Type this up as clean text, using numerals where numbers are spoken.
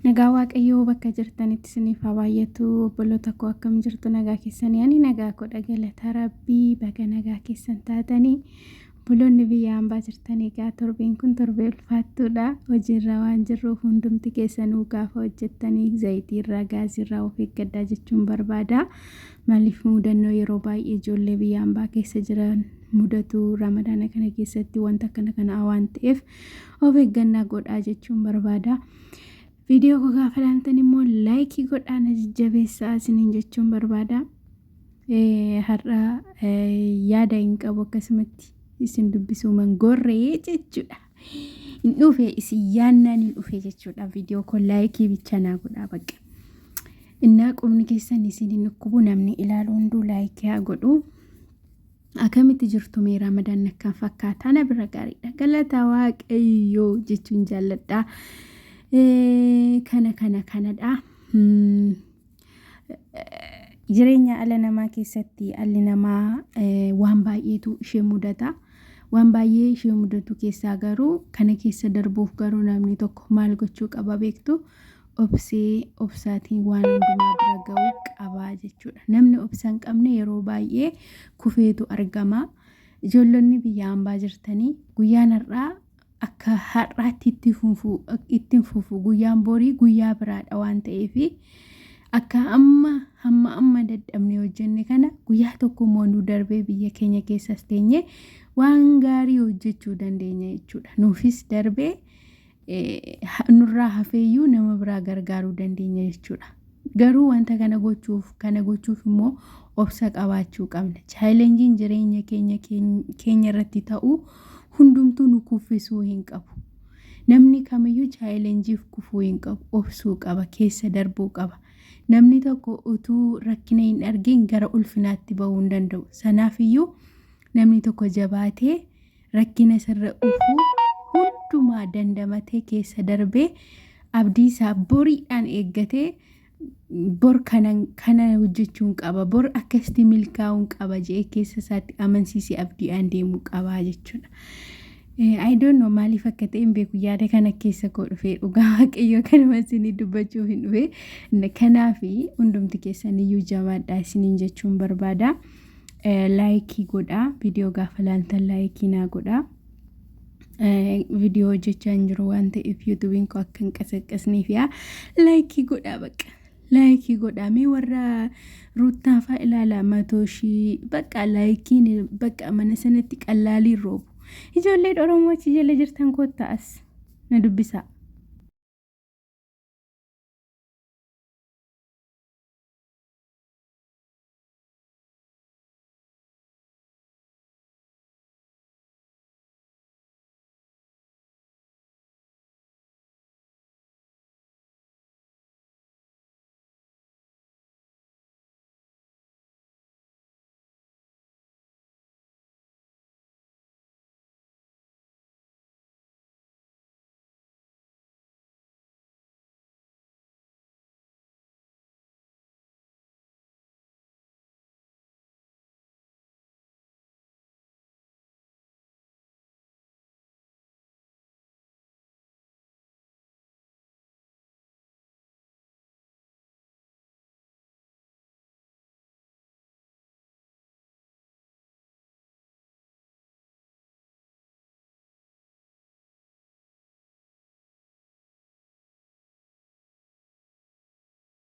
Nagaa Waaqayyoo bakka jirtanitti isiniif haa baay'atu. Obboloota koo, akkam jirtu? Nagaa keessanii? Ani nagaa koodha, galata Rabbii. Baga nagaa keessan taatanii. Obboloonni biyya hambaa jirtan, egaa torbeen kun torbee ulfaattuudha. Hojiirra waan jirruuf hundumti keessanuu gaafa hojjettanii zayitiirraa, gaaziirraa of eeggadhaa jechuun barbaada. Maaliif, mudannoo yeroo baay'ee ijoollee biyya hambaa keessa jiran mudatu Ramadaana kana keessatti wanta akkana kana waan ta'eef, of eeggannaa godhaa jechuun barbaada. Viidiyoo koo gaafa ilaaltan immoo like godhaa, na jajjabeessaa isiniin jechuun barbaada. Har'a yaada hin qabu, akkasumatti isin dubbisuu mangorree jechuudha. Hin dhufe, isin yaannaan hin dhufe jechuudha. Viidiyoo koo like bicha naa godhaa bakka. Innaa qubni keessan isin hin dhukkubu, namni ilaalu hunduu like haa godhu. Akkamitti jirtu mee? Ramadaan akkam fakkaata? Na bira gaariidha. Galata Waaqayyoo jechuun jaalladha. Kana kana kanadha. Jireenya dhala namaa keessatti dhalli namaa waan baay'eetu ishee mudata. Waan baay'ee ishee mudatu keessaa garuu, kana keessa darbuuf garuu namni tokko maal gochuu qaba beektu? Obsee, obsaatiin waan hundumaa bira ga'uu qabaa jechuudha. Namni obsa hin qabne yeroo baay'ee kufeetu argama. Ijoollonni biyya hambaa jirtanii, guyyaan har'aa akka har'aatti itti fufu, guyyaan borii guyyaa biraadha waan ta'eef, akka amma hamma amma dadhabnee hojjenne kana guyyaa tokko immoo nu darbee biyya keenya keessas teenye waan gaarii hojjechuu dandeenya jechuudha. Nuufis darbee nurraa hafeeyyuu nama biraa gargaaruu dandeenya jechuudha. Garuu wanta kana gochuuf immoo obsa qabaachuu qabna. Challengeiin jireenya keenya keenya irratti ta'u hundumtuu nu kuffisuu hin qabu. Namni kamiyyuu challengeiif kufuu hin qabu. Obsuu qaba, keessa darbuu qaba. Namni tokko utuu rakkina hin argin gara ulfinaatti bahuu hin danda'u. Sanaafiyyuu namni tokko jabaatee rakkina isarra dhufu hundumaa dandamatee keessa darbee, abdii isaa boriidhaan eeggatee, bor kana kana hojjechuun qaba, bor akkasitti milkaa'uun qaba jedhee keessa isaatti amansiisee abdiidhaan deemuu qaba jechuudha. I don't know maaliif akka ta'e hin beeku, yaada kana keessa koo dhufee, dhugaa Waaqayyoo kanuma isinii dubbachuuf hin dhufe. Kanaaf hundumti keessan iyyuu jabaadhaa isiniin jechuun barbaada. Like godhaa, viidiyoo gaafa ilaaltan like naa godhaa. Viidiyoo hojjechaa hin jiru waan ta'eef, YouTubeiin koo akka hin qasaqqasneef yaa like godhaa bakka. Like godhaa mee, warra Ruuttaa fa'aa ilaalaa, 100,000 bakka likeiin bakka mana sanatti qallaaliin roobu. Ijoolleen Oromoo achi jala jirtan, kottaa as na dubbisaa.